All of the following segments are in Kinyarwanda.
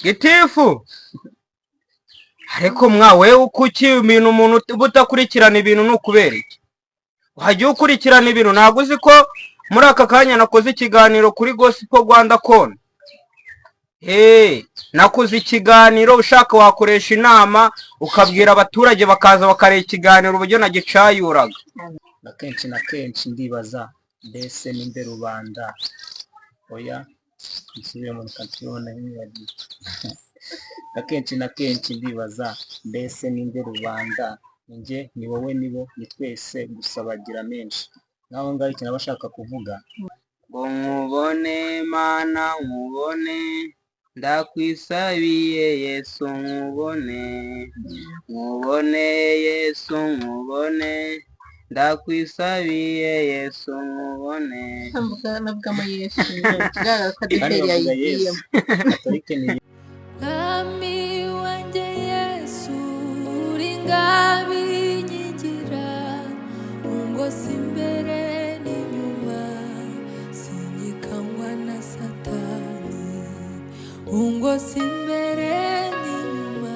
Gitifu, ariko mwa wewe, kuki ibintu umuntu uba udakurikirana ibintu? Ni ukubera iki wajya ukurikirana ibintu? Ntabwo uzi ko muri aka kanya nakoze ikiganiro kuri Gospel Rwanda Corner? Hey, nakoze ikiganiro. Ushaka wakoresha inama ukabwira abaturage bakaza bakareba ikiganiro uburyo nagicayuraga. Na kenshi na kenshi ndibaza, mbese ninde rubanda? Oya, nsubire muri kampiyona ntibagiwe. Na kenshi na kenshi ndibaza, mbese ninde rubanda? Ni njye, ni wowe, ni bo, ni twese, gusa bagira menshi. Nk'aho ngaho ikintu aba ashaka kuvuga ngo nkubone Mana, nkubone, ndakwisabiye Yesu, nkubone, nkubone Yesu, nkubone, ndakwisabiye Yesu, nkubone. Navugamo Yesu, bigaragara ko Hano ADEPR bavuga yayigiyemo. Yesu, Katolike ni Mwami wanjye Yesu, uri ngabinyigira, ungose imbere n'inyuma, sinyikangwa na Satani, ungose imbere n'inyuma.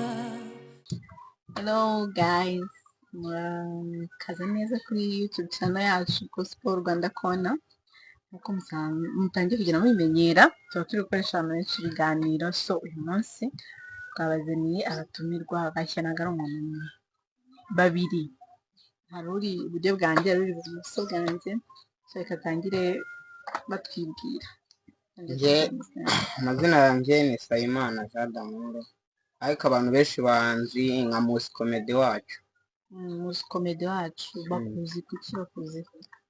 Hello guys, murakaza neza kuri YouTube channel yacu Gospel Rwanda Corner. Nkuko mutangiye kugenda mubimenyera, tuba turi gukoresha abantu benshi ibiganiro. So uyu munsi twabazaniye abatumirwa bashya, ntabwo ari umuntu umwe, babiri. Hari uri iburyo bwanjye, hari uri ibumoso bwanjye. So reka tangire batwibwira. Njye amazina yanjye ni Sayimana Jean d'Amour, ariko abantu benshi banzi nka Musi Comedy wacu. Muzi Comedy wacu, bakuzi kuki? Bakuzi?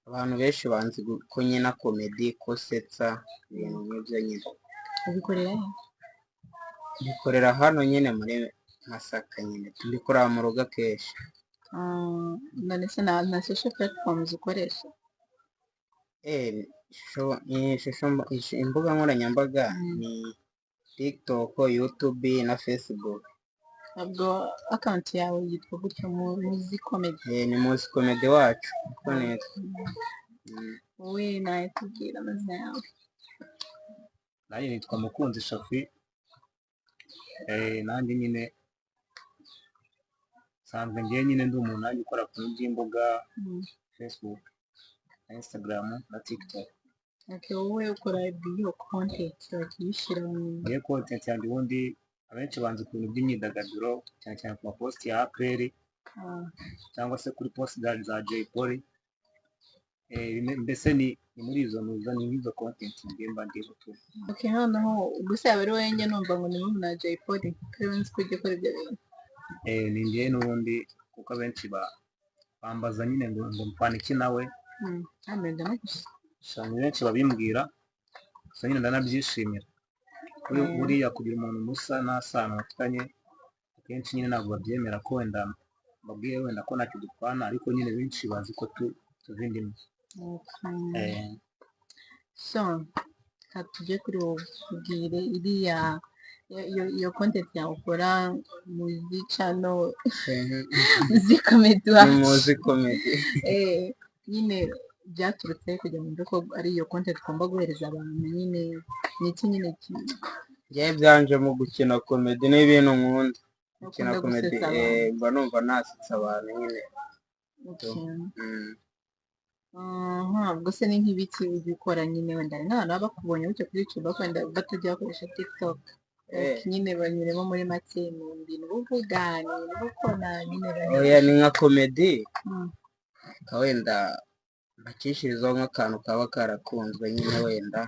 Abantu benshi banzi ko nyina comedy, ko setsa, ibintu nk'ibyo nyine. Ubikorera he? Bikorera hano nyine muri Masaka nyine, tubikorera mu rugo akenshi. Ah, none se na social platforms ukoresha? Imbuga nkoranyambaga ni TikTok, YouTube na Facebook. Ubwo account yawe yitwa gutyo, Muzi Comedy? Ni Muzi Comedy wacu, niko nitwa. Wowe nawe tubwira amazina yawe. Nanjye nitwa Mukunzi Shafi. Nanjye nyine nsanzwe ngewe nyine ndi umuntu nanjye ukora ku bintu by'imbuga, Facebook na Instagram na TikTok. Okay, wowe ukora iyo content bakiyishyira mu Ngewe content yanjye ubundi abenshi banzi ku bintu by'imyidagaduro, cyane cyane ku maposti ya APR cyangwa se kuri post za Jay Polly. Mbese ni muri izo nuza, ni nk'izo content ngiye mba ndiho tu. Okay, noneho gusa yaba ari wowe njye numva ngo ni murumuna wa Jay Polly, kuri we nzi ko ujya ukora ibyo bintu. Ni njyewe n'ubundi, kuko abenshi bambaza nyine ngo mpfana iki nawe. Hano ndamugusa. Sha, ni benshi babimbwira, gusa nyine ndanabyishimira. Buriya kugira umuntu musa nta sano bafitanye, akenshi nyine ntabwo babyemera ko wenda mbabwiye wenda ko ntacyo dupfana, ariko nyine benshi bazi ko tuva inda imwe. So reka tujye kuri wowe, tubwire iriya iyo content yawe ukora, Muzi channel, Muzi Comedy Ni wacu. Muzi Comedy. Nyine byaturutse he kugira ngo wumve ko ari iyo content ugomba guhereza abantu? Nyine ni iki nyine Njyewe byanje mu gukina comedy ni ibintu nkunda gukina Ukunda comedy. Gusetsa abantu. Mba numva nasetsa abantu nyine. Aha, ubwo se ni nk'ibiki ujya ukora nyine? Wenda hari nk'abantu baba bakubonye gutyo kuri YouTube ariko wenda batajya bakoresha TikTok. Like nyine banyuremo muri make, ni ibintu uba uvuga, ni ibintu uba ukora nyine Oya, ni nka comedy, ka wenda mbacishirizaho nk'akantu kaba karakunzwe nyine, wenda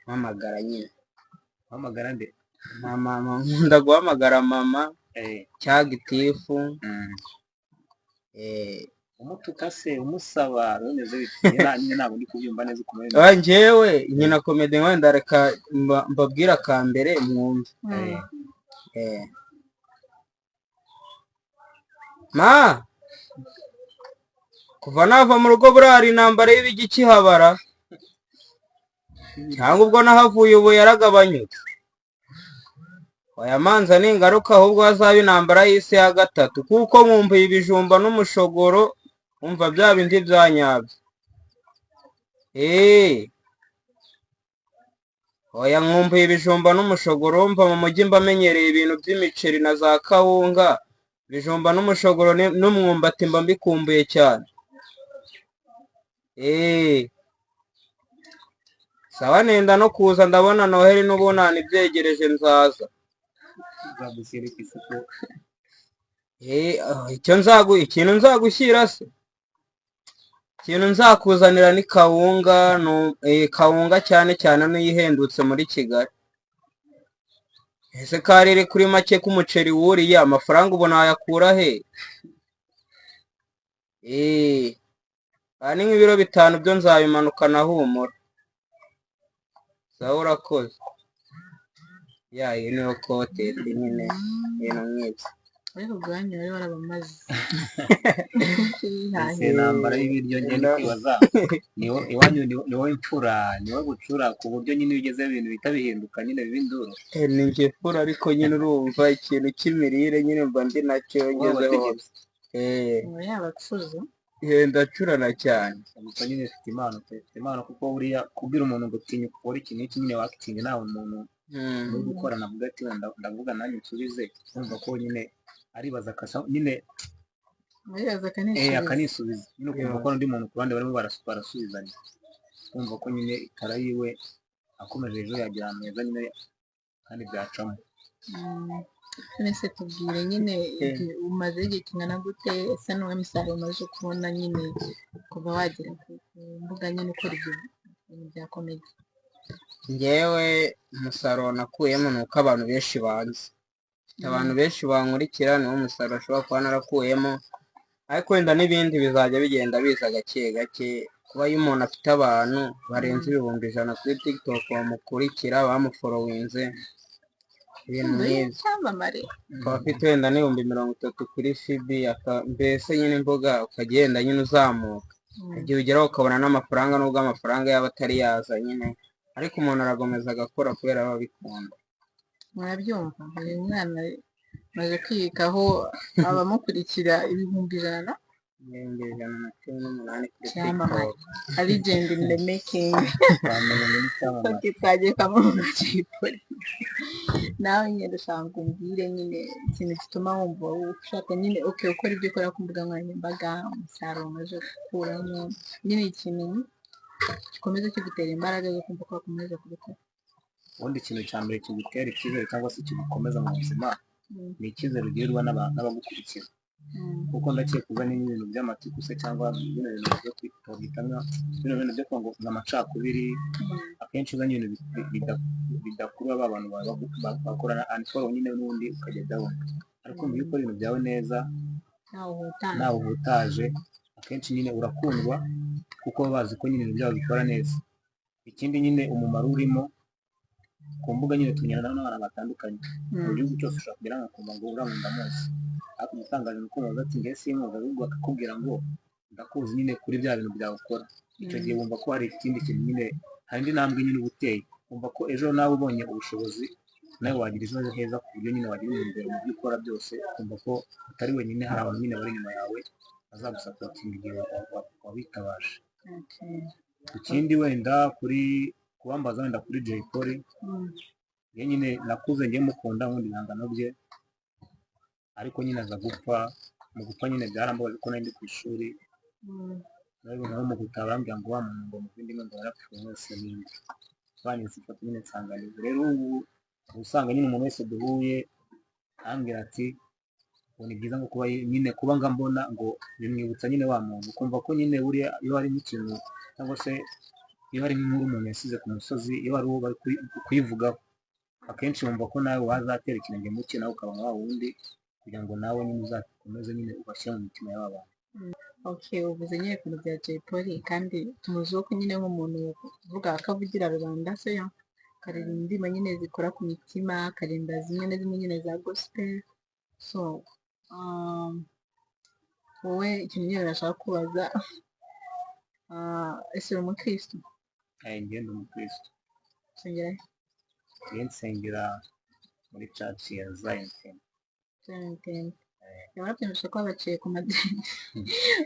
mpamagara nyine. Guhamagara nde? Nka mama, nkunda guhamagara mama cyangwa gitifu. Umutuka se, umusaba, bimeze bite? Nyine ntabwo ndi kubyumva neza ukuntu bimeze. Ah, njyewe nkina comedy, wenda reka mbabwire akambere mwumve. Ma, kuva nava mu rugo buriya hari intambara y'ibigi ikihabara, cyangwa ubwo nahavuye ubu yaragabanyutse? Oya manza ningaruka ahubwo hazaba intambara y'isi ya gatatu, kuko nkumbuye ibijumba n'umushogoro, umva bya bindi bya nyabyo. Oya, nkumbuye ibijumba n'umushogoro. Mva mu mujyi mba menyereye ibintu by'imiceri na za kawunga. Ibijumba n'umushogoro n'umwumbati mba mbikumbuye cyane. Eee, sawa, nenda no kuza, ndabona Noheli n'Ubunani byegereje, nzaza. Uzagushyira ku isoko. Icyo nzagu ikintu nzagushyira se, ikintu nzakuzanira ni kawunga, kawunga cyane cyane niyo ihendutse muri Kigali. Ese karere kuri make k'umuceri wuriye amafaranga ubona wayakura he? Aha ni nk'ibiro 5 byo nzabimanukana, humura. Sawa, urakoze. Ya, iyi niyo content nyine, ibintu nk'ibyo. Ariko ubwanyu wari warabamaze. Ese intambara y'ibiryo, ngenda kwibaza, iwanyu ni wowe imfura, ni wowe bucura, ku buryo nyine iyo ugezeho ibintu bihita bihinduka nyine biba induru? Ni njye mfura, ariko nyine urumva ikintu cy'imirire nyine mba ndi nacyo wowe ngezeho. wategetse. Ngo yabacuze. Ndacurana cyane. Gusa nyine ufite impano pe, ufite impano, kuko buriya kubwira umuntu ngo tinyuka ukore iki n'iki nyine wakitinga, ntawe umuntu uri gukora navuga ati wenda ndavuga nanjye nsubize, wumva ko nyine aribaza akasa nyine. Aribaza akanisubiza. Akanisubiza nyine, ukumva ko n'undi muntu ku ruhande barimo barasubizanya, kumva ko nyine itara yiwe akomeje ejo yagira ahantu heza nyine kandi byacamo. None se tubwire nyine, umaze igihe kingana gute? Ese nuwe musaruro umaze kubona nyine kuva wagera ku mbuga nyine ukora ibyo bintu bya comedy? Njyewe umusaruro nakuyemo ni uko abantu benshi banzi. Mfite abantu benshi bankurikira, niwo musaruro ashobora kuba narakuyemo, ariko wenda n'ibindi bizajya bigenda biza gake gake. Kuba iyo umuntu afite abantu barenze 100,000 kuri TikTok bamukurikira, bamufollowinze, ibintu nk'ibyo. Icyamamare. Akaba afite wenda n'30,000 kuri FB, mbese nyine imbuga ukagenda nyine uzamuka, igihe ugeraho ukabona n'amafaranga, nubwo amafaranga yaba atari yaza nyine, ariko umuntu arakomeza agakora kubera aba abikunda. Murabyumva, uyu mwana maze kwiyikaho abamukurikira 100,000 na 118,000 kuri Icyamamare. TikTok. A legend in the making. Wamenya ngo ni icyamamare. Okay, twagiye kwa mama Jay Polly. Nawe nyine ndashaka ngo umbwire nyine ikintu gituma wumva ushaka nyine, okay, ukora ibyo ukora ku mbuga nkoranyambaga, umusaruro umaze gukuramo nyine, ikintu gikomeza kigutera imbaraga zo kumva ko wakomeza kubikora. Ubundi ikintu cya mbere kigutera icyizere cyangwa se kigukomeza mu buzima ni icyizere ugirirwa n'abagukurikira, kuko ndakeka uzanye n'ibintu by'amatiku se cyangwa bino bintu byo kwita bino bintu byo kuvuga ngo ni amacakubiri, akenshi uzanye ibintu bidakurura ba bantu bakorana unfollow nyine, n'ubundi ukajya down. Ariko iyo ukora ibintu byawe neza, ntawe uhutaza, ntawe uhutaje, akenshi nyine urakundwa kuko baba bazi ko nyine ibintu byabo bikora neza. Ikindi nyine, umumaro urimo ku mbuga nyine, tumenyana n'abantu batandukanye mu gihugu cyose. Ushobora kugera nkakumva ngo uriya muntu ndamuzi, ariko igitangaje ni uko umubaza ati njye simuzi, ahubwo akakubwira ngo ndakuzi nyine kuri bya bintu byawe ukora. Icyo gihe wumva ko hari ikindi kintu nyine, hari indi ntambwe nyine uba uteye, wumva ko ejo nawe ubonye ubushobozi nawe wagira ejo heza, ku buryo nyine wagira intumbero mu byo ukora byose, ukumva ko utari wenyine, hari abantu nyine bari inyuma yawe bazagusupportinga igihe wabitabaje. Ikindi wenda kuri kubambaza wenda kuri Jay Polly, njye nyine nakuze njye mukunda, nkunda ibihangano bye, ariko nyine aza gupfa. Mu gupfa nyine byarambabaje kuko nari ndi ku ishuri. Nawe mu gutaha barambwira ngo wa muntu ngo muvandimwe ngo yarapfuye wese ninde, banyeretse ifoto nyine nsanga ni rero. Ubu uba usanga nyine umuntu wese duhuye arambwira ati ngo ni byiza ngo kuba nyine kuba nga mbona ngo bimwibutsa nyine wa muntu, ukumva ko nyine buriya iyo harimo ikintu cyangwa se iyo hari nk'inkuru umuntu yasize ku musozi, iyo hari uwo bari kuyivugaho, akenshi wumva ko nawe wazatera ikirenge mu cye, nawe ukaba nka wa wundi, kugira ngo nawe nyine uzakomeze nyine ubashyire mu mitima y'aba bantu. Okay, uvuze nyine ku bintu bya Jay Polly, kandi tumuziho ko nyine nk'umuntu uvuga akavugira rubanda se yo, akaririmba indirimbo nyine zikora ku mitima, akaririmba zimwe na zimwe nyine za gospel. So wowe ikintu nyine nashaka kubaza, ese uri umukristo? Njye ndi umukristo. Usengera he? Njye nsengera muri church ya Zion Temple. Zion Temple. Warabyumvishe ko babaciye ku madini,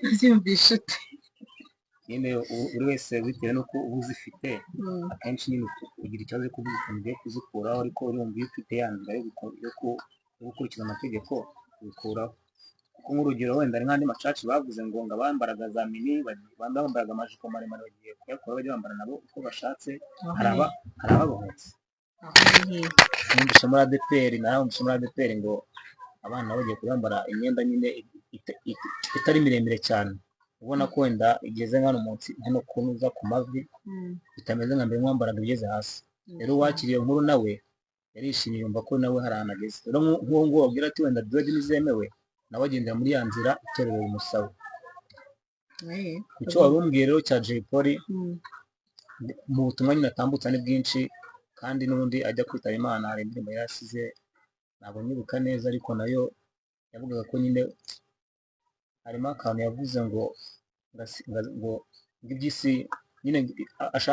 ubyumvishe ute? Nyine buri wese bitewe n'uko uba uzifite, akenshi nyine ugira ikibazo cyo kuvuga ukuntu ugiye kuzikuraho, ariko urumva iyo ufite ya nzira yo gukurikiza amategeko ubikuraho. Kuko nk'urugero wenda hari nk'andi machurch bavuze ngo abambaraga za mini, bambaraga amajipo maremare bagiye kuyakora, bajya bambara nabo uko bashatse. Aho Hari ni hari ababohotse. Aho ni hehe? Numvise muri ADEPR, narumvise muri ADEPR ngo abana bagiye kuyambara imyenda nyine itari miremire cyane, ubona ko wenda igeze hano munsi hano kunuza ku mavi, bitameze nka mbere mwambaraga ibigeze hasi. Rero uwakiriye iyo nkuru nawe yarishimye, yumva ko nawe hari ahantu ageze. Rero nk'uwo nguwo babwira ati wenda dread ntizemewe, nawe agendera muri ya nzira itorero rimusaba. Ku cyo wari umbwiye rero cya Jay Polly, mu butumwa nyine atambutsa ni bwinshi, kandi n'ubundi ajya kwitaba Imana hari indirimbo yari yasize, ntabwo nyibuka neza, ariko nayo yavugaga ko nyine harimo akantu yavuze ngo ngo iby'isi nyine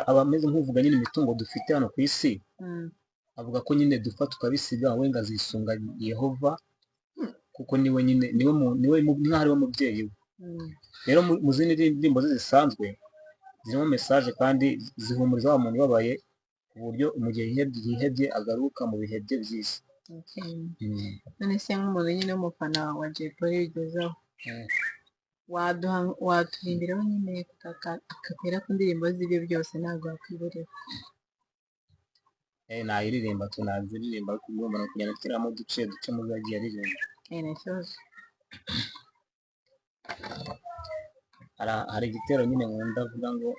aba ameze nk'uvuga nyine imitungo dufite hano ku isi, avuga ko nyine dupfa tukabisiga, we ngo azisunga Yehova kuko niwe nyine niwe ni nk'aho ari we mubyeyi we. Rero mu zindi ndirimbo ze zisanzwe zirimo message kandi zihumuriza wa muntu ubabaye, ku buryo mu gihe yihebye agaruka mu bihe bye byiza. Okay. None se nk'umuntu nyine w'umufana wa Jay Polly bigezeho, waduha waturirimbiraho nyine akapera ku ndirimbo z'ibyo byose, ntabwo wakwiborera? Nayiririmba, tunaziririmba, ariko ugomba no kugenda nshyiramo uduce duce mu zo yagiye aririmba. Nta kibazo. Hari igitero nyine nkunda avuga ngo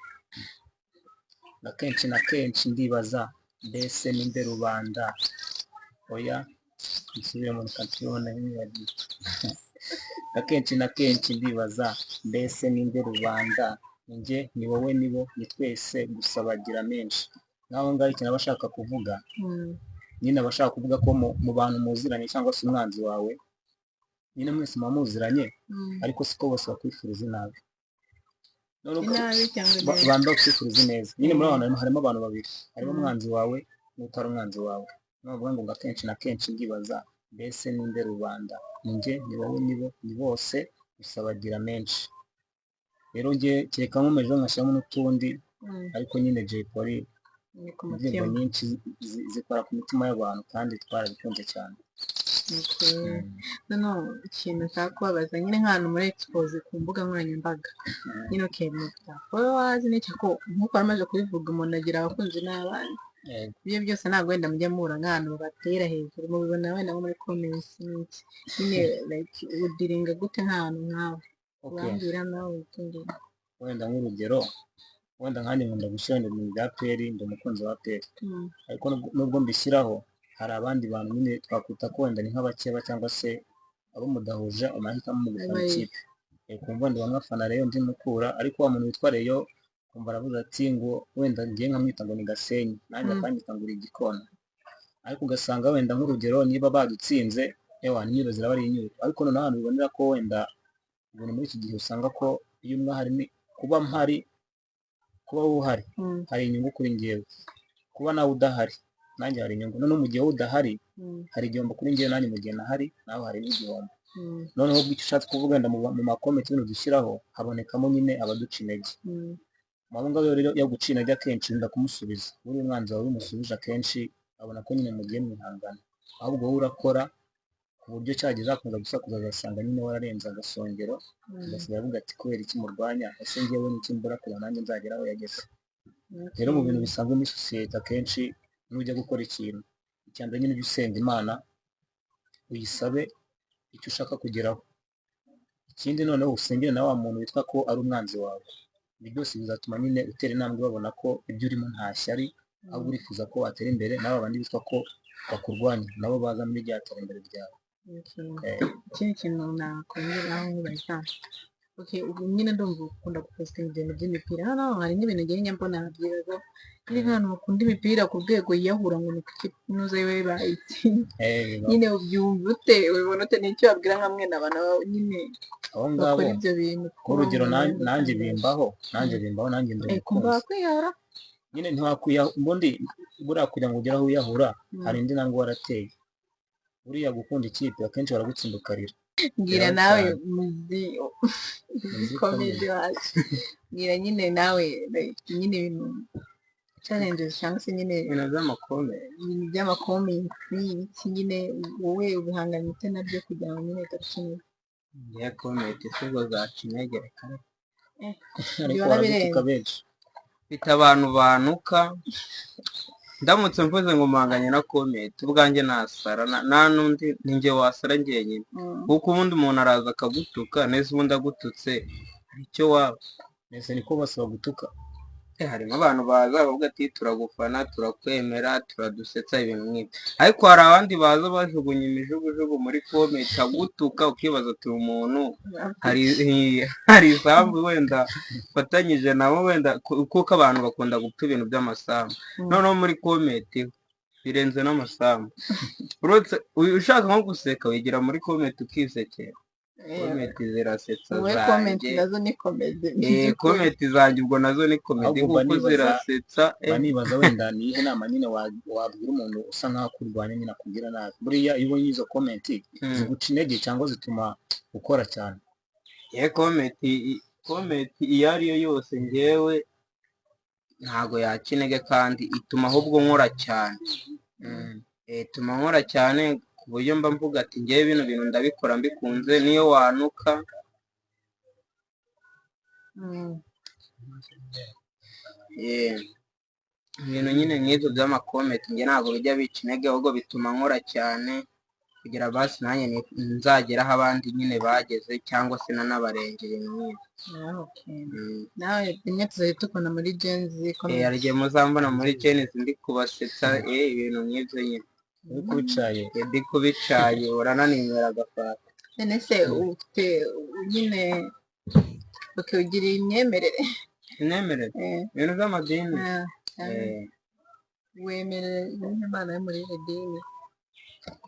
na kenshi na kenshi ndibaza mbese ninde rubanda, oya nsubire muri kampiyona ntibagiwe. Na kenshi na kenshi ndibaza mbese ninde rubanda, ni njye, ni wowe, nibo, ni twese, gusa bagira menshi. Nk'aho ngaho ikintu aba ashaka kuvuga, nyine aba ashaka kuvuga ko mu bantu muziranye cyangwa se umwanzi wawe, nyine mwese muba muziranye, ariko siko bose bakwifuriza inabi. Noneho Inabi cyangwa ineza? Banda bakwifuriza ineza nyine. Muri abantu harimo abantu babiri, harimo umwanzi wawe n'utari umwanzi wawe. Navuga ngo akenshi na kenshi ndibaza mbese ninde rubanda, ni njye, ni wowe, nibo, ni bose, gusa bagira menshi. Rero njye kereka nkomeje ngashyiramo n'utundi, ariko nyine Jay Polly Ni ku indirimbo mutima. nyinshi zikora ku mitima y'abantu kandi twarabikunze cyane. Okay. Noneho ikintu nshaka kubabaza nyine, nk'ahantu muri expose ku mbuga nkoranyambaga, nyine okay, mufite followers n'icyo, ko nk'uko wari kubivuga, umuntu agira abakunzi n'abana. Yego. Ibyo byose ntabwo wenda mujya muhura nk'ahantu babatera hejuru, mubibona wenda nko muri comments n'iki nyine, like udealinga gute nk'ahantu nkawe? Okay. Urambwira nawe witondere. Wenda nk'urugero, wenda nkanjye nkunda gushyira ibintu bya APR, ndi umukunzi wa APR, ariko nubwo mbishyiraho hari abandi bantu nyine twakwita ko wenda ni nk'abakeba cyangwa se abo mudahuje amahitamo mu gufana ikipe. Kumva wenda bamwe afana Rayon, undi Mukura, ariko wa muntu witwa Rayon kumva aravuze ati ngo wenda ngiye nkamwita ngo ni Gasenyi, nanjye akanyita ngo uri igikona, ariko ugasanga wenda nk'urugero niba badutsinze, ewa inyuro ziraba ari inyuro. Ariko noneho ahantu bibonera ko wenda ibintu muri iki gihe usanga ko iyo umwe ahari, ni kuba mpari, kuba wowe uhari, hari inyungu kuri njyewe, kuba nawe udahari nanjye hari inyungu. Noneho mu gihe wowe udahari, hari igihombo kuri njyewe, nanjye mu gihe nahari nawe hari n'igihombo. Noneho ubwo icyo ushatse kuvuga, wenda mu macomment ibintu dushyiraho habonekamo nyine abaduca intege. Abo ngabo rero iyo aguciye intege akenshi wenda kumusubiza, buriya umwanzi wawe iyo umusubije akenshi abona ko nyine mugiye mwihangana, ahubwo wowe urakora ku buryo cyagiye azakomeza gusakuza agasanga nyine wararenze agasongero, agasigaye avuga ati kubera iki murwanya, ese njyewe niki mbura kugira nanjye nzagere aho yageze? Rero mu bintu bisanzwe muri sosiyete, akenshi nujya gukora ikintu, icya mbere nyine ujye usenga Imana, uyisabe icyo ushaka kugeraho. Ikindi noneho usengere na wa muntu witwa ko ari umwanzi wawe. Ibi byose bizatuma nyine utera intambwe, babona ko ibyo urimo nta shyari, ahubwo urifuza ko watera imbere, n'aba bandi bitwa ko bakurwanya nabo baza muri rya terambere ryawe. Ikindi kintu nakongeraho nkubaza, okay, ubu nyine ndumva ukunda gupostinga ibintu by'imipira. Hano hari n'ibintu ngenda mbona nkabyibazaho nyine, nk'abantu bakunda imipira ku rwego yiyahura ngo ni kuki inoze we bayitsinze. Nyine ubyumva ute, ubibona ute, n'icyo wabwira nka mwene abantu nyine Abo ngabo, bakora ibyo bintu? nk'urugero nanjye bimbaho, nanjye bimbaho, nanjye ndi Kumva umukunzi. wakwiyahura? Nyine ntiwakwiyahura ubundi, buriya kugira ngo ugere aho wiyahura, hari indi ntambwe warateye. Buriya gukunda ikipe akenshi baragutsinda ukarira. Mbwira Reba nawe cyane. Muzi Muzi comedy wacu, mbwira nyine nawe, like, nyine ibintu challenges cyangwa se nyine Ibintu by'amakome. Ibintu by'amacomments, ibiki nyine, wowe ubihanganye ute nabyo kugira ngo nyine udacinira? Ngiye comment si ubwo zaca intege, reka. Ariko Bihora baragutuka birenze. benshi. Mfite abantu bantuka. Ndamutse mvuze ngo mpanganye na comment, ubwanjye nasara, nta n'undi, ni njye wasara njyenyine, kuko ubundi umuntu araza akagutuka neza, ubundi agututse hari icyo waba. Mbese niko bose bagutuka? Harimo abantu baza bavuga ati turagufana, turakwemera, turadusetsa, ibintu nk'ibyo, ariko hari abandi baza bajugunya imijugujugu muri comment, agutuka ukibaza ati umuntu hari isambu wenda mfatanyije nabo wenda, kuko abantu bakunda gupfa ibintu by'amasambu. Noneho muri comment birenze n'amasambu, uretse ushaka nko guseka wigira muri comment ukisekera. Comment zirasetsa. Wowe comment Zanjye nazo ni comedy. Comment zanjye ubwo nazo ni comedy. Ahubwo mba Kuko zirasetsa. Mba nibaza wenda ni iyihe nama nyine wabwira umuntu usa nkaho akurwanya nyine, akubwira nabi. Buriya iyo ubonye izo comment ziguca intege cyangwa zituma ukora cyane? Comment iyo ari yo yose njyewe ntago yaca intege, kandi ituma ahubwo nkora cyane. Ituma nkora cyane ku buryo mba mvuga ati ngewe bino bintu ndabikora mbikunze, niyo wanuka. Ibintu nyine nk'ibyo by'amacomment njye ntabwo bijya bica intege, ahubwo bituma nkora cyane kugira basi nanjye nzagere aho abandi nyine bageze cyangwa se nanabarengera, ibintu nk'ibyo. Ah, okay. Nawe rimwe tuzajya tukubona muri Gen-Z Hari comedy. igihe muzambona muri Gen-Z ndi kubasetsa, ibintu nk'ibyo nyine. Uri kubicaye. Ndi kubicaye, urananinywera agafanta. None se ufite nyine, okay, ugira imyemerere? Imyemerere? Ibintu by'amadini? Ah, wemerera Imana yo muri iri dini?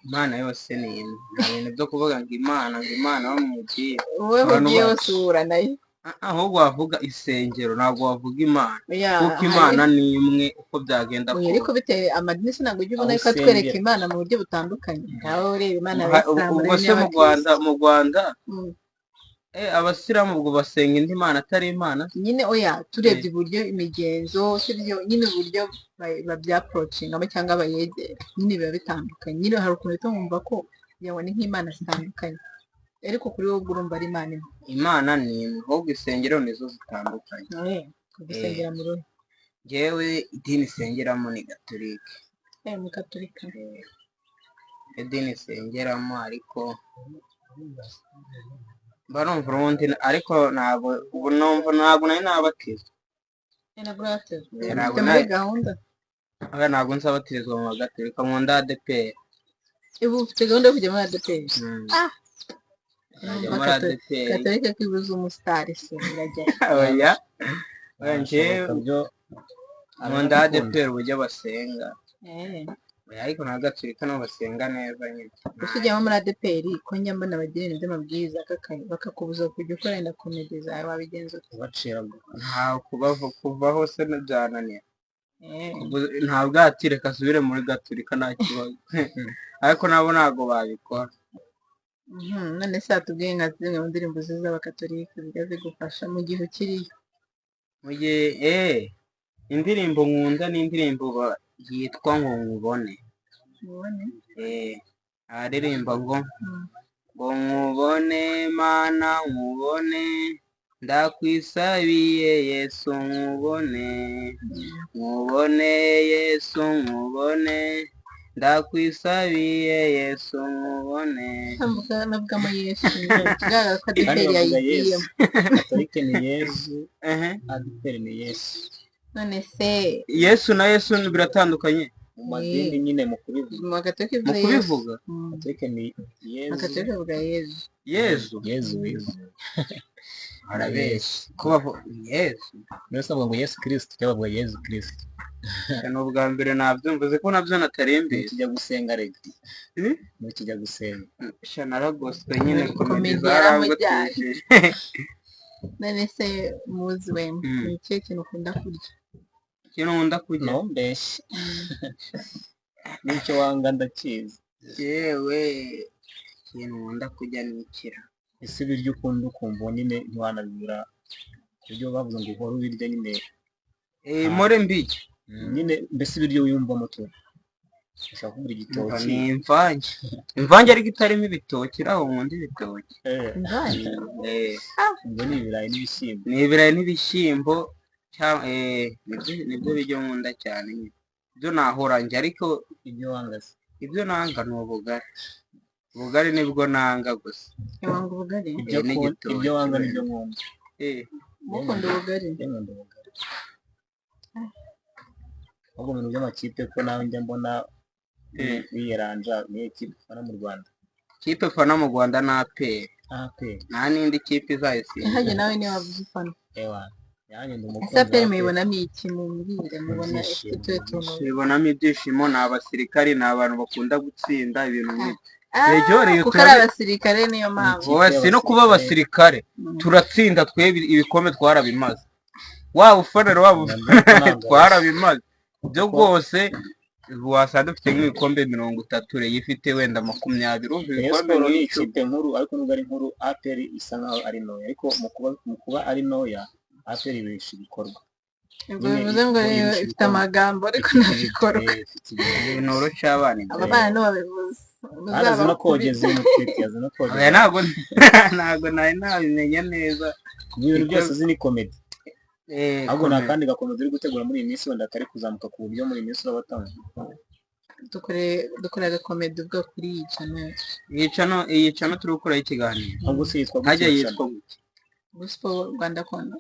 Imana yose ni imwe, nta bintu byo kuvuga ngo Imana, ngo Imana yo mu idini. Wowe Abantu ugiye bacu. hose uhura nayo. Ah, ahubwo wavuga isengero, ntabwo wavuga Imana, Oya, kuko Imana ni imwe uko byagenda Oya, ariko kose. bitewe amadini se ntabwo ujya ubona Aho ko atwereka usengera. Imana mu buryo butandukanye? Nawe ureba Imana y'Abayisilamu, Ubwo ureba se mu Rwanda, n'iy'Abakristo. mu Rwanda, abasilamu ubwo basenga indi mana atari Imana? Nyine oya, turebye uburyo imigenzo sibyo nyine, uburyo babyapproachingamo cyangwa bayegera nyine biba bitandukanye nyine. Hari ukuntu uhita wumva ko yabona nk'imana zitandukanye, ariko kuri wowe ubwo urumva ari Imana imwe. Imana ni imwe, ahubwo insengero nizo zitandukanye. Gusengera mu rugo? Njyewe idini nsengeramo ni gatolike. Mu Gatolika. Idini nsengeramo, ariko mba numva ubundi, ariko ntabwo ubu numva, ntabwo nari nabatizwa. Ntabwo urabatizwa? Ntabwo Ufite muri gahunda? Oya, ntabwo nzabatirizwa mu bagatolika, nkunda ADEPR. Ubu ufite gahunda yo kujya muri ADEPR? Ah. Nzajya Numva muri ADEPR. Gatolika ko ibuze umusitari se irajya? Oya oya, njyewe Birashoboka byo. nkunda Arabikunda. ADEPR uburyo basenga. Oya, ariko na gatolika nabo basenga neza nyine. Gusa ujyamo muri ADEPR, ko njya mbona bagira ibintu by'amabwiriza bakakubuza kujya ukora wenda comedy zawe, wabigenza ute? Kubacira. Nta kubaho, kuvaho se byananiye. Ntabwo ati reka asubire muri gatolika, nta kibazo, ariko nabo ntabwo babikora. None se watubwiye nka zimwe mu ndirimbo z'abakatolika zijya zigufasha mu gihe ukiriyo? Mu gihe indirimbo nkunda ni indirimbo yitwa ngo nkubone. Mubone. Aririmba ngo ngo nkubone Mana, nkubone, ndakwisabiye Yesu, nkubone, nkubone Yesu, nkubone, ndakwisabiye Yesu, nkubone. Ntabwo navugamo Yesu, ikigaragara ko Kandi ADEPR bavuga Yesu. yayigiyemo. Gatolike ni Yezu, Ehe. ADEPR ni Yesu. None se Yesu na Yesu biratandukanye? Mu madini nyine, mu kubivuga. Mu Gatolika Mu ivuze Yesu. kubivuga. Gatolike ni Yezu. Gatolika ivuga Yezu. Yezu. Yezu, Yezu. Arabeshya ko bavuga Yesu. Mbese bavuga ngo Yesu Kristo cyangwa bavuga Yezu Kristo? Ni ubwa mbere nabyumva, ko nabyo natari mbizi. Ntukijya gusenga rega. Eh? Ntukijya gusenga. Sha, naragoswe nyine, comedy Comedy zarangotesheje. None se muzi we, ni ikihe kintu ukunda kurya? Ikintu nkunda kurya? Ntumbeshye, n'icyo wanga ndakizi. Yewe. Ikintu nkunda kurya ni ikira. Ese ibiryo ukunda ukumva nyine ntiwanabibura, ku buryo bavuze ngo uhore ubirya nyine? More mbiki. Nyine mbese ibiryo wiyumvamo tu, ushobora kubura igitoki. Ni imvange, imvange ariko itarimo ibitoki. Iraho nkunda ibitoki. Imvange? Ubwo ni ibirayi n'ibishyimbo. Ni ibirayi n'ibishyimbo nibyo biryo nkunda cyane nyine, ibyo nahora njye ariko. Ibyo wanga se? Ibyo nanga ni ubugari, ubugari nibwo nanga gusa. Wanga ubugari? Ibyo N'igitoki. Ibyo wanga nibyo nkunda. Mukunda ubugari? Njye nkunda ubugari. Ahubwo mu bintu by'amakipe, ko nawe njya mbona wiyeranja, niyo kipe ufana mu Rwanda? Kipe fana mu Rwanda ni APR. APR. Nta n'indi kipe izayisimba. Hajya nawe niwe wavuze ufana. Ewa, yanjye ndi Ese umukunzi wa APR APR. muyibonamo iki? Mumbwire, mubona Ibyishimo. ifite utuhe tuntu? Tubibonamo ibyishimo, ni abasirikari, ni abantu bakunda gutsinda ibintu nk'ibyo. Rero Kuko ari abasirikare niyo mpamvu. Ikipe Wowe si no kuba y'abasirikare. abasirikare, turatsinda twebwe, ibikombe twarabimaze, waba ufanara waba Nabyo ntabwo twarabimaze ibyo rwose. Wasanga dufite nk'ibikombe 30, Rayon ifite wenda 20, urumva Rayon ibikombe Sport ni ni 10. ikipe nkuru, ariko nubwo ari nkuru, APR isa nkaho ari ntoya, ariko mu kuba ari ntoya, APR ibesha ibikorwa. Ubwo Nyine bivuze ngo ibisha ifite ibikorwa. amagambo ariko nta bikorwa. Ifite ibintu. Ibintu uruca abana imbere. Aba bana nibo babivuze. Kandi azi no kogeza ibintu, twite azi no kogeza. Oya, ntabwo nari nabimenya neza. Ibintu byose uzi ni comedy. Ahubwo nta Comedy. kandi gakomedi uri gutegura muri iyi minsi wenda kari kuzamuka, ku buryo muri iyi minsi uraba atanga? Dukore agakomedi uvuga kuri iyi channel. Iyi channel turi gukoraho ikiganiro. Ahubwo se yitwa Ntajya gute? Yitwa gute? Gospel Rwanda Corner.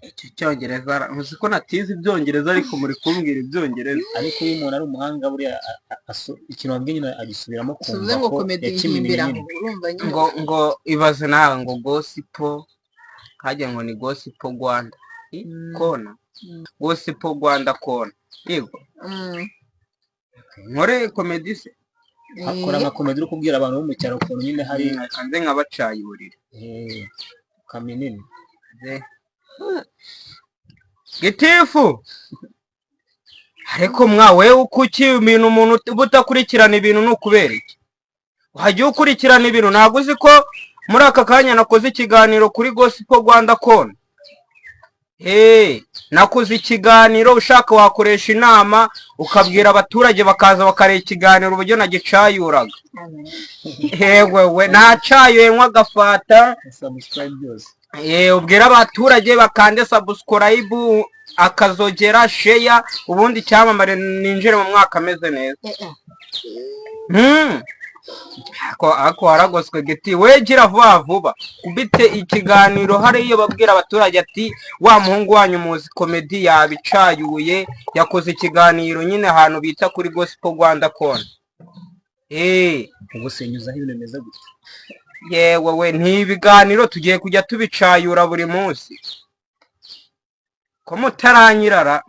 Icyo cyongereza uzi ko natize ibyongereza, ariko muri kumbwira ibyongereza. Ariko iyo umuntu ari umuhanga buriya ikintu wabwiye nyine agisubiramo Suvuze kumva ngo ko komedi yakimenye yihimbira aho nyine. urumva nyine. Ngo ibaze nawe ngo Gospel, hajya ngo ni Gospel Rwanda Corner. Gospel Rwanda Corner, yego. Nkore komedi se? Akora nka komedi uri kubwira abantu bo mu cyaro ukuntu nyine hari Nze nkabacayurira. Kaminini. Gitifu, ariko mwa wewe kuki ibintu umuntu uba udakurikirana ibintu ni ukubera iki? Wajya ukurikirana ibintu. Ntabwo uzi ko muri aka kanya nakoze ikiganiro kuri Gospel Rwanda Corner? Hey, nakoze ikiganiro, ushaka wakoresha inama ukabwira abaturage bakaza bakareba ikiganiro uburyo nagicayuraga. Yewe we, nacayuye nk'agafata. Subscribe byose. Ubwira abaturage bakande subscribe, akazogera, share, ubundi icyamamare ninjire mu mwaka ameze neza. Ako waragoswe giti we, gira vuba vuba kubite ikiganiro hariyo, babwira abaturage ati wa muhungu wanyu muzi komedi yabicayuye, yakoze ikiganiro nyine ahantu bita kuri Gospel Rwanda Corner. Ubwo se nyuzaho ibintu bimeze gutya? Yewe we, ni ibiganiro tugiye kujya tubicayura buri munsi, ko mutaranyirara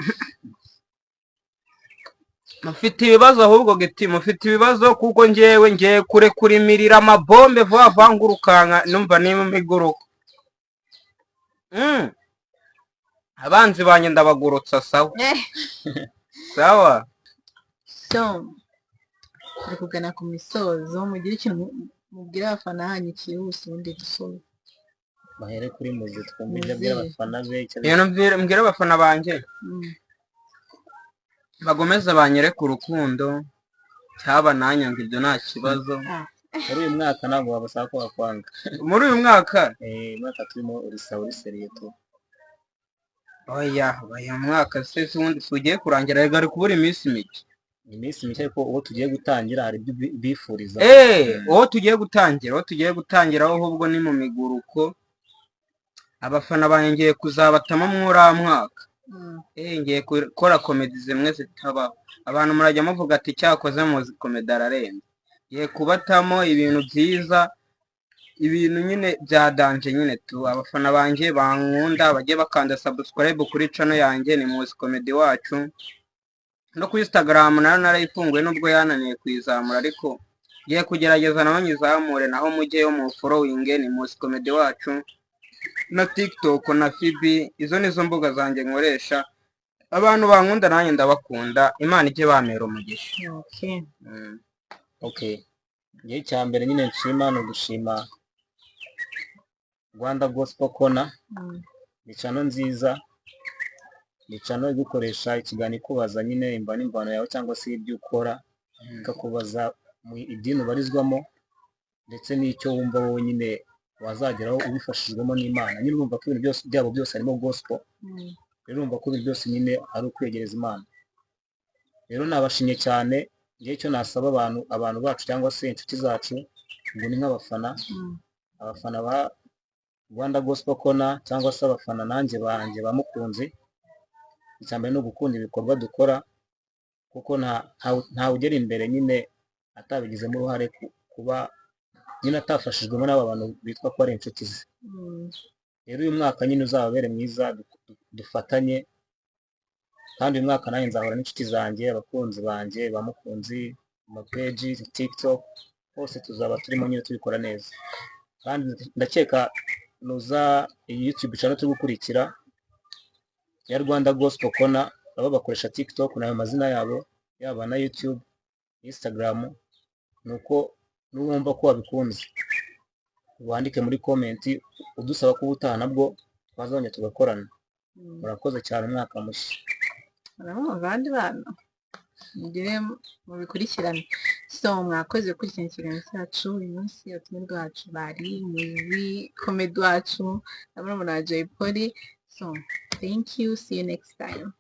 mufite ibibazo. Ahubwo giti mufite ibibazo, kuko ngewe ngiye kure kurimirira amabombe vuba vuba ngurukanka numva niba miguruka. Abanzi banjye ndabagurutsa, sawa sawa. So turi kugana ku misozo, mugire ikintu mubwira abafana hanyu cyihuse, ubundi dusoze. Bahere kuri muzi twumve ibyo abwira Muzi. abafana be icyo Ibintu mbwira abafana banjye, bagomeze banyereke urukundo, cyaba nanyanga ibyo nta kibazo. Muri uyu mwaka ntabwo wabasaba ko bakwanga. Muri uyu mwaka? Mwaka turimo uri sawa, uri sérieux tu. Oya oya, mwaka se si ubundi si ugiye kurangira rega, ari kubura iminsi mike. Iminsi mike, ariko uwo tugiye gutangira hari ibyo bifuriza. Uwo tugiye gutangira ahubwo ni mu miguruko. Abafana banjye ngiye kuzabatamo muri uriya mwaka. Ngiye gukora komedi zimwe zitabaho, abantu murajya muvuga ati cyakoze muzi komedi ararenze. Ngiye kubatamo ibintu byiza, ibintu nyine bya danger nyine tu. Abafana banjye bankunda bajye bakanda subscribe kuri channel yanjye, ni Muzi Comedy wacu, no kuri Instagram nayo narayifunguye nubwo yananiye kuyizamura, ariko ngiye kugerageza naho nyizamure, naho mujyeyo mu following, ni Muzi Comedy wacu, na TikTok na FB, izo nizo mbuga zanjye nkoresha. Abantu bankunda nanjye ndabakunda, Imana ijye bamera umugisha. Okay. Okay. Igihe cya mbere nyine nshima ni ugushima Rwanda Gospel Corner. Ni channel nziza, ni channel igukoresha ikiganiro ikubaza nyine imva n'imvano yawe cyangwa se ibyo ukora, ikakubaza mu idini ubarizwamo ndetse n'icyo wumva wowe nyine wazageraho ubifashijwemo n'Imana. Nyine urumva ko ibintu byose byabo byose harimo gospel. Rero urumva ko ibintu byose nyine ari ukwegereza Imana. Rero nabashimye cyane. Igihe cyo nasaba abantu bacu cyangwa se inshuti zacu, ngo ni nk'abafana, abafana ba Rwanda Gospel Corner cyangwa se abafana nanjye banjye bamukunzi, icya mbere ni ugukunda ibikorwa dukora, kuko ntawe ugera imbere nyine atabigizemo uruhare, kuba nyine atafashijwemo n'aba bantu bitwa ko ari inshuti ze. Rero uyu mwaka nyine uzababere mwiza, dufatanye. Kandi uyu mwaka nanjye nzahora n'inshuti zanjye, abakunzi banjye bamukunzi, mu mapeji, TikTok, hose tuzaba turimo nyine tubikora neza. Kandi ndakeka nuza iyi YouTube channel turi gukurikira ya Rwanda Gospel Corner, nabo bakoresha TikTok n'ayo mazina yabo, yaba na YouTube, Instagram. Nuko nuwumva ko wabikunze, wandike muri comment udusaba ko ubutaha nabwo twazongera tugakorana. Murakoze cyane, umwaka mushya. Urabona abandi bana mugire mubikurikirane. So mwakoze gukurikirana ikiganiro cyacu uyu munsi. Abatumirwa bacu bari muri comedy wacu na murumuna wa Jay Polly. So thank you, see you next time.